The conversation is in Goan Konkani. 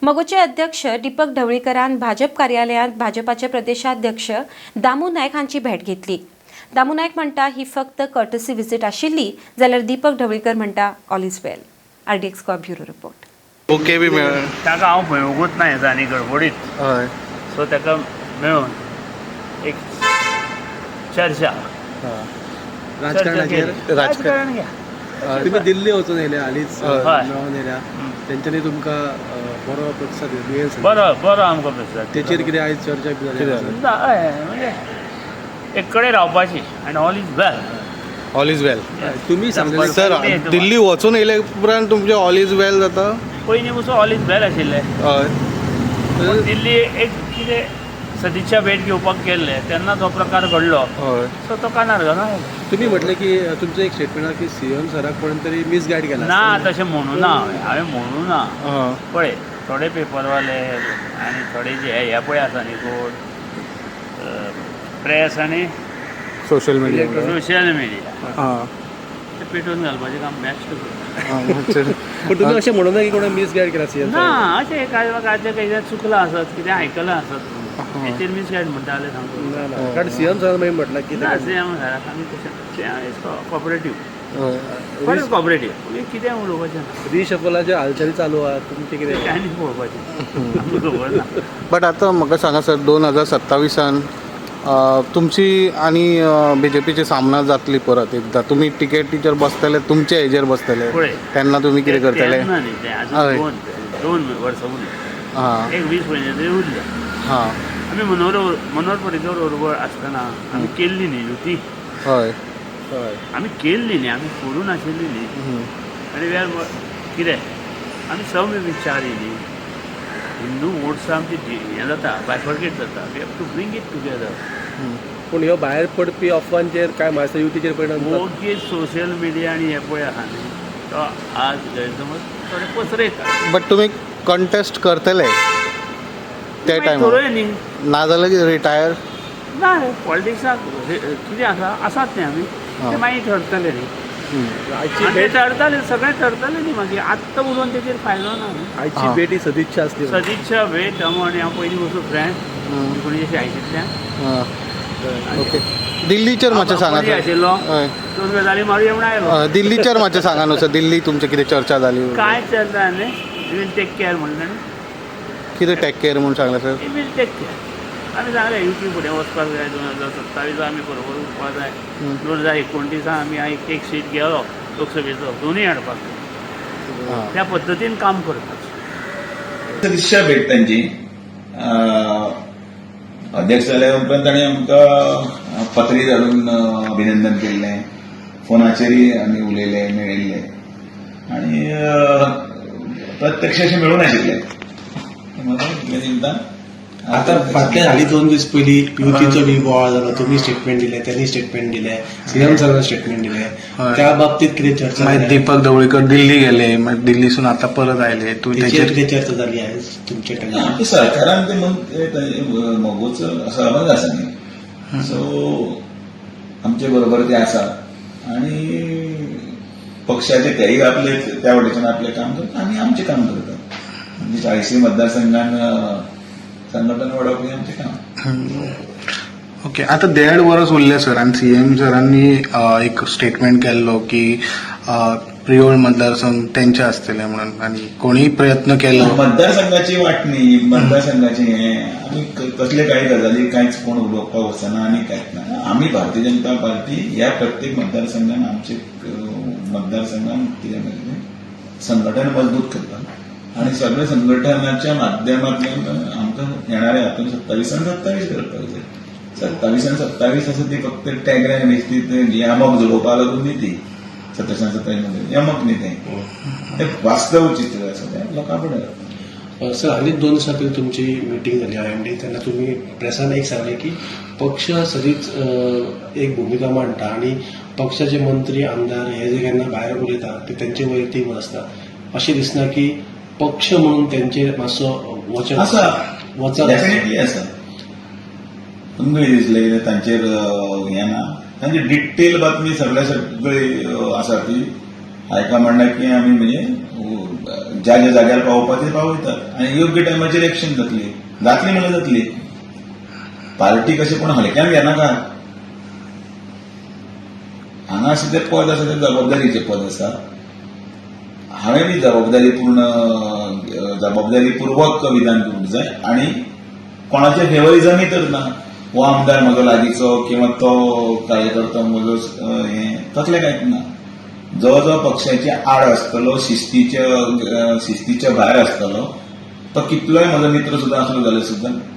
मगोचे अध्यक्ष दीपक ढवळीकरान भाजप कार्यालयांत भाजपाचे प्रदेशाध्यक्ष दामू नायक हांची भेट घेतली. दामू नायक म्हणटा ही फक्त कर्टसी विजीट आशिल्ली, जाल्यार दीपक ढवळीकर म्हणटा all is well. RDX Goa bureau report. Okay बी मेळ. ताका हांव पळोवंकूच ना हेचा आनी गडबडीत. सो ताका मेळून एक चर्चा राजकारणाचेर. चर्चा केली. राजकारण घ्या. तुम्ही दिल्ली वचून येयले हालींच. मेळोन येयल्या. तेंच्यांनी तुमकां बरो प्रतिसाद मेळेल. बरो बरो आमकां प्रतिसाद. तेचेर कितें आयज चर्चा बी जाली कितें आसा? ना, हय, म्हणजे एक कडेन रावपाची आनी all is well. All is well. तुमी सांगलेले. सर, दिल्ली वचून येयले उपरांत तुमचें ऑल is वेल जाता? पयलीं पसून ऑल is वेल आशिल्लें. पूण दिल्ली एक कितें सदिच्छा भेट घेवपाक गेल्ले तेन्ना तो प्रकार घडलो. सो तो कानार घालून आयलो. तुमी म्हटलें की तुमचें एक स्टेटमेंट आहा की सीएम सराक कोणें तरी मिसगायड केला. ना, तशें म्हणू ना हांवें. हांवें म्हणू ना. पळय, थोडे पेपरवाले आनी थोडे जे हे पळय आसा न्ही कोण प्रेस आनी सोशल मिडिया. सोशल मिडिया, ते पेटोवन घालपाचें काम बेस्ट करता. पण तुमी अशें म्हणून ना की कोणें मिसगायड केला सीएम? ना, अशें काय काय कितें चुकलां आसत, कितें आयकलां आसत, हेचेर मिसगायड म्हणटा जाल्यार सांगू. ना ना, कारण सीएम सरान मागीर म्हटलां की ना, सीएम सराक आमी तशें, सीएम is cooperative, बरें कॉपरेटीव, कितें उलोवपाचें ना. रिशफलाच्यो हालचाली चालू आहा, तुमचें कितें? तें आनी पळोवपाचें, आमकां खबर ना. बट आतां म्हाका सांगा सर, 2027 तुमची आनी बीजेपीची सामना जातली परत एकदां. तुमी टिकेटीचेर बसतले, तुमचे हेजेर बसतले. पळय. तेन्ना तुमी कितें करतले? तेन्ना न्ही तें अजून दोन वर्सां उरलीं. एक 20 म्हयने तरी उरले. आमी मनोहर मनोहर पर्रीकर बरोबर आसतना आमी केल्ली न्ही युती. आमी केल्ली न्ही, आमी करूं नाशिल्ली न्ही. आनी वेळ कितें आमी समविचारी न्ही. हिंदू वोट्स आमची हें जाता, बायफर्केट जाता. We have to bring it together. पूण ह्यो भायर पडपी अफवांचेर काय म्हाका युतीचेर परिणाम जाता? ओगी सोशल मिडिया आनी हें पळय आहा न्ही, तो आज गैरसमज थोडे पसरयता. बट तुमी कंटेस्ट करतले ते मागीर टायमार? थरोवया न्ही. नाजाल्यार रिटायर? ना रे, पॉलिटिक्साक कितें आसा आसात न्ही आमी. ते मागीर ठरतले न्ही. आयची आनी ते भेट ठरतले, सगळें ठरतले न्ही मागीर. आत्तां उलोवन तेजेर फायदो ना न्ही. आयची भेट ही सदिच्छा आसली. सदिच्छा भेट. हांव आनी हांव पयलीं वचूं फ्रेंड 1980तल्यान. ओके, दिल्लीचेर मातशें सांगा पणजे सर. आशिल्लो. दोन गजाली मारुया म्हणून आयलो. दिल्लीचेर मातशें सांगा न्हू सर, दिल्ली तुमची कितें चर्चा जाली? काय चर्चा न्ही, will take care म्हणलें न्ही. कितें टेक केअर म्हूण सांगलें सर? Will take care. आमी सांगलें युती फुडें वचपाक जाय, 2027 आमी बरोबर उरपाक जाय. 2029 आमी एक एक सीट गेलो लोकसभेचो, दोनूय हाडपाक जाय. त्या पद्दतीन काम करपाचें. सदिच्छा भेट तांची. अध्यक्ष जाल्या उपरांत तांणी आमकां पत्री धाडून अभिनंदन केल्लें. फोनाचेरय आमी उलयले, मेळिल्ले आनी प्रत्यक्ष अशें मेळूं नाशिल्ले. म्हाका इतले निमतान. आता फाटल्या हालीं 2 दीस पयलीं युतीचो बी बोवाळ जालो. तुमी स्टेटमेंट दिले, त्यांनी स्टेटमेंट दिले, सीएम सरान स्टेटमेंट दिले. त्या बाबतीत कितें चर्चा मागीर जाली? दीपक ढवळीकर दिल्ली गेले, मागीर दिल्लीसून आता परत आयले तूं. तेचेर तेचेर कितें चर्चा जाली आयज तुमच्या टायमार? आमच्या सरकारान ते मगोचो सहभाग आसा न्ही, सो आमचे बरोबर ते आसा आणि पक्षाचे तेय आपले त्या वटेच्यान आपलें काम करता, आमी आमचें काम करता. म्हणजे 40 मतदारसंघान संघटन वाडोवप हें आमचें काम. ओके, आता देड वर्स उरलें सर, आनी सीएम सरांनी एक स्टेटमेंट केल्लो की प्रियोळ मतदारसंघ तेंचे आसतले म्हणून आनी कोणीय प्रयत्न केलो. मतदारसंघाची वांटणी, मतदारसंघाची हें आमी कसले कांय गजाली कांयच कोण उलोवपाक वचना आनी कांयच ना. आमी भारतीय जनता पार्टी ह्या प्रत्येक मतदारसंघान आमचे मतदारसंघान कितें म्हणटा संघटन मजबूत करता आनी सगळे संघटनाच्या माध्यमांतल्यान आमकां येणाऱ्या हातून 27 आनी 27 करपाक जाय. 27 आनी 27 आसा ती फक्त टॅगलायन न्ही, ती यमक जुळोवपाक लागून न्ही. ती 27 आनी 27 म्हणजे यमक न्ही, तें तें वास्तव चित्र आसा, तें लोकां फुडें. सर, हालींच 2 दिसां पयलीं तुमची मिटींग जाली आयएमडी, तेन्ना तुमी प्रेसान एक सांगलें की पक्ष सदींच एक भुमिका मांडटा आनी पक्षाचे मंत्री, आमदार हे जे केन्ना भायर उलयता ते त्यांचे वैयक्तीक मत आसता. अशें दिसना की पक्ष म्हणून तेंचेर मातसो वचन आसा. वचन? डेफिनेटली आसा. तुमकां कितें दिसलें कितें तांचेर हें ना? तांची डिटेल बातमी सगळे सगळी आसा ती. हायकमांडाक की आमी म्हणजे ज्या ज्या जाग्यार पावोवपाचें पावयतात आनी योग्य टायमाचेर एक्शन जातली, जातली म्हणल्यार जातली. पार्टी कशें कोण हलक्यान घेनाका. हांगा अशें तें पद आसा तें जबाबदारीचें पद आसा. हांवें बी जबाबदारी पूर्ण जबाबदारी पूर्वक विधान करूंक जाय आनी कोणाचें फेवरिजमय तर ना. हो आमदार म्हजो लागींचो किंवा तो कार्यकर्तो म्हजो हें तसलें कांयच ना. जो जो पक्षाचे आड आसतलो, शिस्तीच्या भायर आसतलो, तो कितलोय म्हजो मित्र सुद्दां आसलो जाल्यार सुद्दां